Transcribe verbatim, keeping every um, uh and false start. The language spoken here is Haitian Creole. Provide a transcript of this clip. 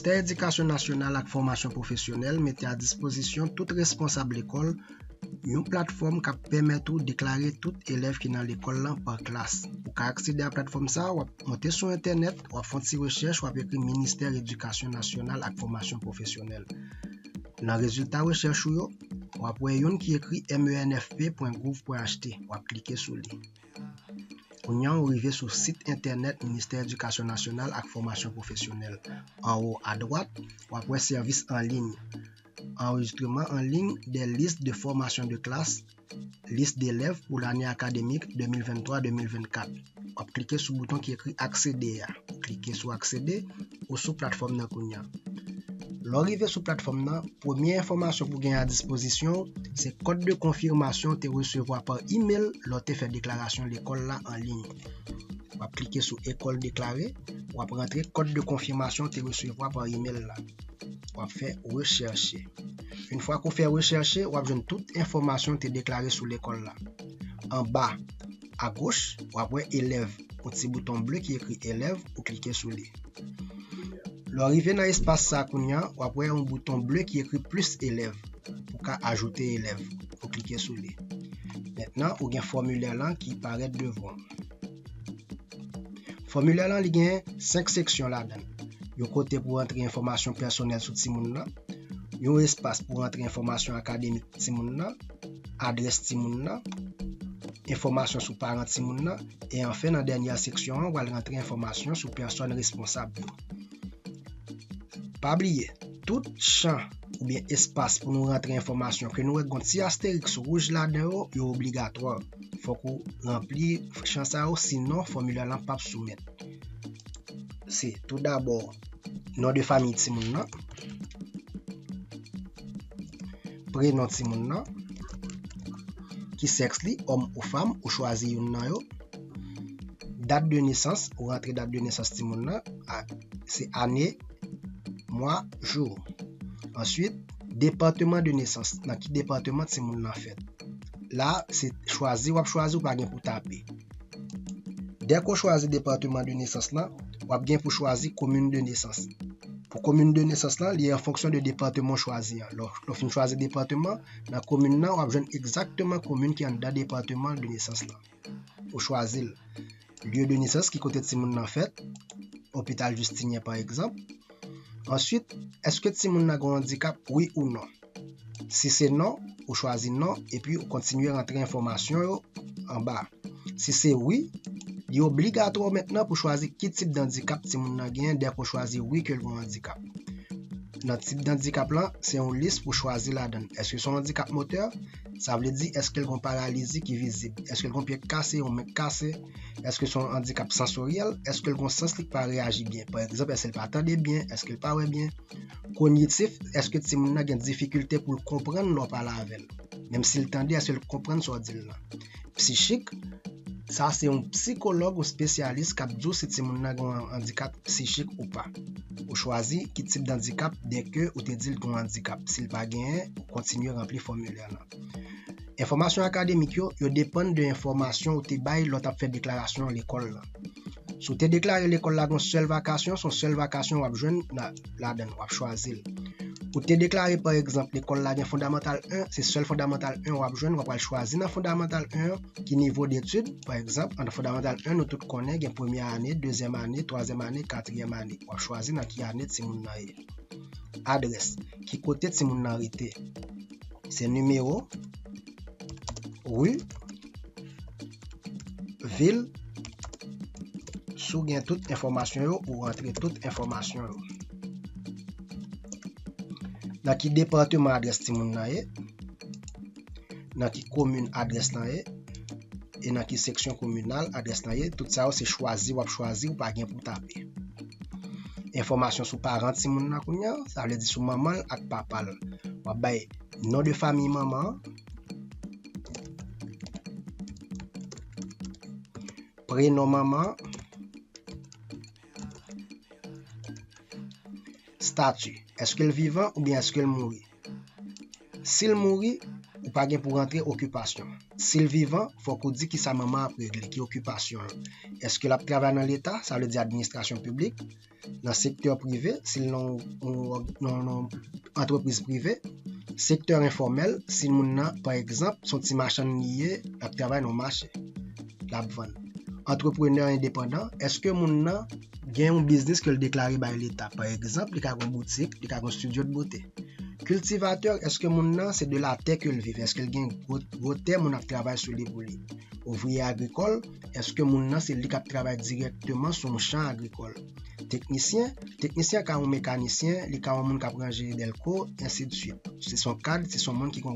Ministè Edikasyon Nasyonal ak Fòmasyon Pwofesyonèl mete a dispozisyon tout responsab lekòl yon platfòm k ap pèmèt ou deklare tout elèv ki nan lekòl lan pa klas. Pou ka aksede a platfòm sa a, w ap monte sou entènèt, w ap fè yon ti rechèch, w ap ekri Ministè Edikasyon Nasyonal ak Fòmasyon Pwofesyonèl. Nan rezilta rechèch ou yo, w ap wè youn ki ekri M E N F P pwen gouv pwen H T. W ap klike sou li. Kounye a, ou rive sou sit entènèt Ministè Edikasyon Nasyonal ak Fòmasyon Pwofesyonèl. Anwo adwat, w ap wè sèvis an liy. Enregistrement en ligne des listes de formation de classe, liste d'élèves pour l'année académique deux mille vingt-trois deux mille vingt-quatre. W ap klike sou bouton ki ekri aksede a. Ou klike sou aksede, ou sou platfòm nan kounye a. Lè w rive sou platfòm nan, premye enfòmasyon pou gen a dispozisyon w se kòd de konfimasyon w te resevwa pa imèl lè w te fè deklarasyon lekòl la an liy. W ap klike sou école déclarée, w ap rantre kòd de konfimasyon w te resevwa pa imèl la. W ap fè rechèche. Yon fwa ke w fè rechèche, w ap jwenn tout enfòmasyon w te deklare sou lekòl la. Anba, agoch, w ap wè elèv, yon ti bouton ble ki ekri elèv, ou klike sou li. Lè w rive nan espas sa a kounye a, w ap wè yon bouton ble ki ekri plis elèv, pou w ka ajoute elèv, ou klike sou li. Mentnan, ou gen fòmilè lan ki parèt devan w. Fòmilè lan, li gen senk seksyon ladan l. Yon kote pou rantre enfòmasyon pèsonèl sou timoun nan, yon espas pou rantre enfòmasyon akademik timoun nan, adrès timoun nan, enfòmasyon sou paran timoun nan, e anfen, nan dènyè seksyon an, w al rantre enfòmasyon sou pèsòn responsab yo. Pa bliye, tout chan oubyen espas pou nou rantre enfòmasyon ke nou wè gon ti astèriks wouj ladan yo, yo obligatwa. Fòk ou ranpli chan sa yo, sinon fòmilè lan p ap soumèt. Se tou dabò non de fanmi timoun nan, prenon timoun nan, ki sèks li, òm ou fanm, ou chwazi youn nan yo, dat de nesans, ou rantre dat de nesans timoun nan, a, se ane, mwa, jou. Answit, depatman de nesans, nan ki depatman timoun nan fèt. La, se chwazi w ap chwazi, ou pa gen pou tape. Dèke w chwazi depatman de nesans lan, w ap gen pou chwazi komin de nesans. Pou komin de nesans lan, li an fonksyon de depatman w chwazi an. Lè w, lè w fin chwazi depatman, nan komin nan, w ap jwenn egzakteman komin ki anndan depatman de nesans lan. Ou chwazi l. Lye de nesans, ki kote timoun nan fèt, Opital Justinyen pa egzanp. Answit, èske timoun nan gen yon andikap, wi ou non? Si se non, ou chwazi non, epi ou kontinye rantre enfòmasyon yo anba. Si se wi, li obligatwa mentnan pou chwazi ki tip andikap timoun nan genyen dèke w chwazi wi ke l gen yon andikap. Nan tip andikap lan, se yon lis pou chwazi ladan l. Èske se yon andikap motè? Sa vle di, èske l gen yon paralizi ki vizib? Èske l gen yon pye k kase, yon men k kase? Èske se yon andikap sansoryèl? Èske l gen yon sans li k pa reyaji byen? Pa egzanp, èske l pa tande byen? Èske l pa wè byen? Konyitif, èske timoun nan gen difikilte pou l konprann lè w pale avè l, menm si l tande, èske l konprann sa w di l lan? Psichik, sa se yon sikològ ou espesyalis k ap di w si timoun nan gen yon andikap psichik ou pa. Ou chwazi ki tip andikap dèke ou te di l gen yon andikap. Si l pa genyen, ou kontinye ranpli fòmilè lan. Enfòmasyon akademik yo, yo depann de enfòmasyon ou te bay lè w t ap fè deklarasyon lekòl lan. Si w te deklare lekòl la gen yon sèl vakasyon, se yon sèl vakasyon w ap jwenn la, ladan l, w ap chwazi l. Ou te deklare, pa egzanp, lekòl la gen fondamantal en, se sèl fondamantal en w ap jwenn, w ap al chwazi nan fondamantal en an ki nivo detid, pa egzanp, nan fondamantal en, nou tout konnen gen premyè ane, dezyèm ane, twazyèm ane, katriyèm ane. W ap chwazi nan ki ane timoun nan ye. Adrès, ki kote timoun nan rete. Se nimewo, ri, vil, si w gen tout enfòmasyon yo, ou rantre tout enfòmasyon yo. Nan ki depatman adrès timoun nan ye, nan ki komin adrès lan ye, e nan ki seksyon kominal adrès lan ye, tout sa yo se chwazi w ap chwazi, ou pa gen pou tape. Enfòmasyon sou paran timoun nan kounye a, sa vle di sou manman l ak papa l. W ap bay non de fanmi manman an, prenon manman an, stati, èske l vivan oubyen èske l mouri? Si l mouri, ou pa gen pou rantre okipasyon. Si l vivan, fòk ou di kisa manman ap regle, ki okipasyon l. Èske l ap travay nan Leta, sa vle di administrasyon piblik, nan sektè prive, si l nan yon antrepriz prive, sektè enfòmèl, si moun nan, pa egzanp, se yon ti machann li ye, l ap travay nan yon mache, l ap vann. Antreprenè endepandan, èske moun nan gen yon biznis ke l deklare bay Leta? Pa egzanp, li ka gen yon boutik, li ka gen yon studio de beauté. Kiltivatè, èske moun nan se de la tè ke l viv? Èske l gen gwo, gwo tè moun ap travay sou li pou li? Ouvriye agrikòl, èske moun nan se li k ap travay dirèkteman sou yon chan agrikòl? Teknisyen, teknisyen ka yon mekanisyen, li ka yon moun k ap ranje dèlko, ensi de suit. Se son kad, se son moun ki gen